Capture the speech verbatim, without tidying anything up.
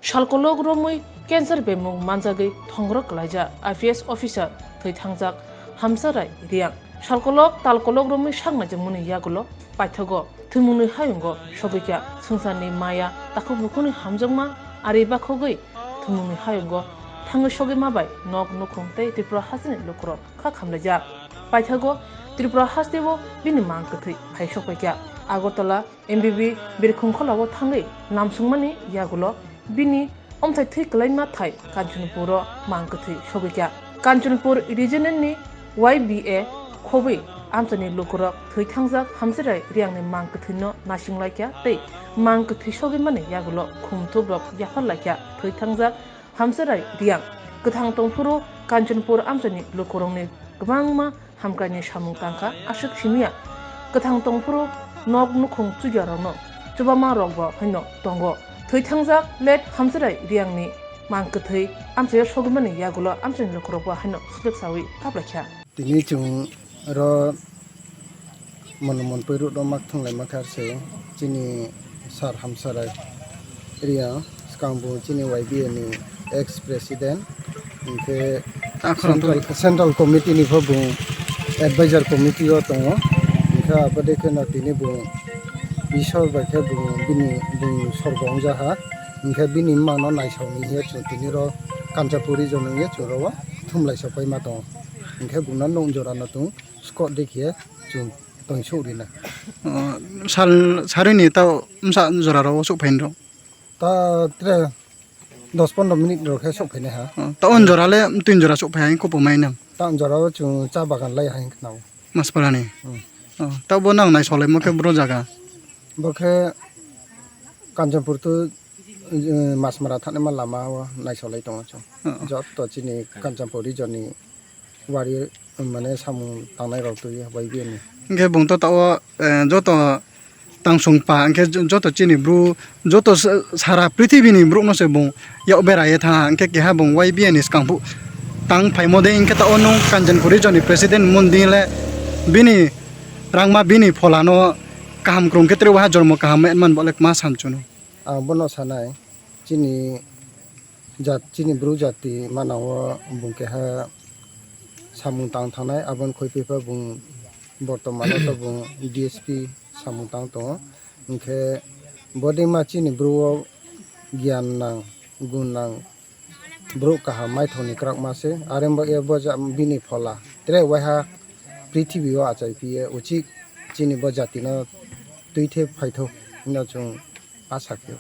Salkolok romwi cancer bemung manjagwi thongrok kwlaijak I P S officer thwi thangjak Hamsarai Riang. Salkolok talkolok romwi saknaijakmani yagulo paithago thwimungni hayungo sogwikha swngcharni maya takhuk bukhukni hamjakma ari bakhogwi thwimungni hayungo thangwi sogwi mabai nok nukhung tei Tripura hasteni lukurok kha khamlaijak. Paithago Tripura hasteo bini mang kwthwi phai sokpaikha. Agartala M B B Birkhungkholao thangwi namsungmani yagulo bini omthai thwi kwlaima thai Kanchanpuro mang kwthwi sogwikha. Kanchanpur Regional ni Y B A khobwi amchaini lukurok thwi thangjak Hamsarai Riangni mang kwthwino naisinglaikha tei mang kwthwi sogwimani yagulo khumthubrok yapharlaikha thwi thangjak Hamsarai Riang. Kwthang tongphuru Kanchanpur amchaini lukurokni kwbangma hamkraini samung tangkha aswk simiya. Kwthang tongphuru nok nukhung chugyarokno chubama rokbo haino tongo. Thwi thangjak late Hamsarai Riangni mang kwthwi amchaio sogwimani yagulo amchaini lukurokbo haino swlwksawi kaplaikha. Tini chwng oro Mono monpui rok no mak thung lai ma khe se chini sir Hamsarai Riang, swkang bo chini Y B A ni ex president, hinkhe Akhorok central, central committee ni pho bo advisor committee o tongo, hinkhe abo dei khe no tini bo Isor bai khe bo bini, bini sorgo wngjaha, hinkhe bini bumang no naisao ni hiya chwng tini ro Kanchanpur region wngya chwng ro o thum lai sok pai ma tongo, hinkhe bo no nung jora no tung skot de khe chwng tong sok rina. O, sal, sarini tao msa jora ro sok phain ro. Ta tre dos pondro minute ro khe sok phainai ha. O, ta on jora le tin jora sok phai ko pumai nam. Ta on jora o chwng cha bagan lai ha hin khnao. Maspara ni. Hmm. O, ta bo nang nai solai mo khe bro jaga. Bo khe Kanchanpur to, eh, Masmara thani ma lama o nai solai tongo chwng. O. Joto chini Kanchanpur region ni wari mane samung tangnai rok twi bai bini. Hingke bung to tao, eh, joto tangsong pa, hingke jo-, joto chini bru, joto sa-, sara prithibi ni bru no se bung yok bera ye tha, hingke keha bung Y B A ni skang bu tang phaimo de, hingke tao nung Kanchanpur region ni president mon di le bini rangma bini phola no kaham krung khe tre waha jormo kaham man bo le ma sam chuno. Ang bono sanai, chini jat, chini bru jati manao bung keha samung tang thangnai, aboni khoi phi pha bung bortomano to bung D S P samung tang tongo. Hinkhe bodima chini bru o giyan nang, gun nang, bru kaham maithok ni kwrak ma se, are bo e bo ja-, bini phola tre waiha prithibi o achai phi ye uchik chini bo jati no twi the phaithok hino chwng asa khe.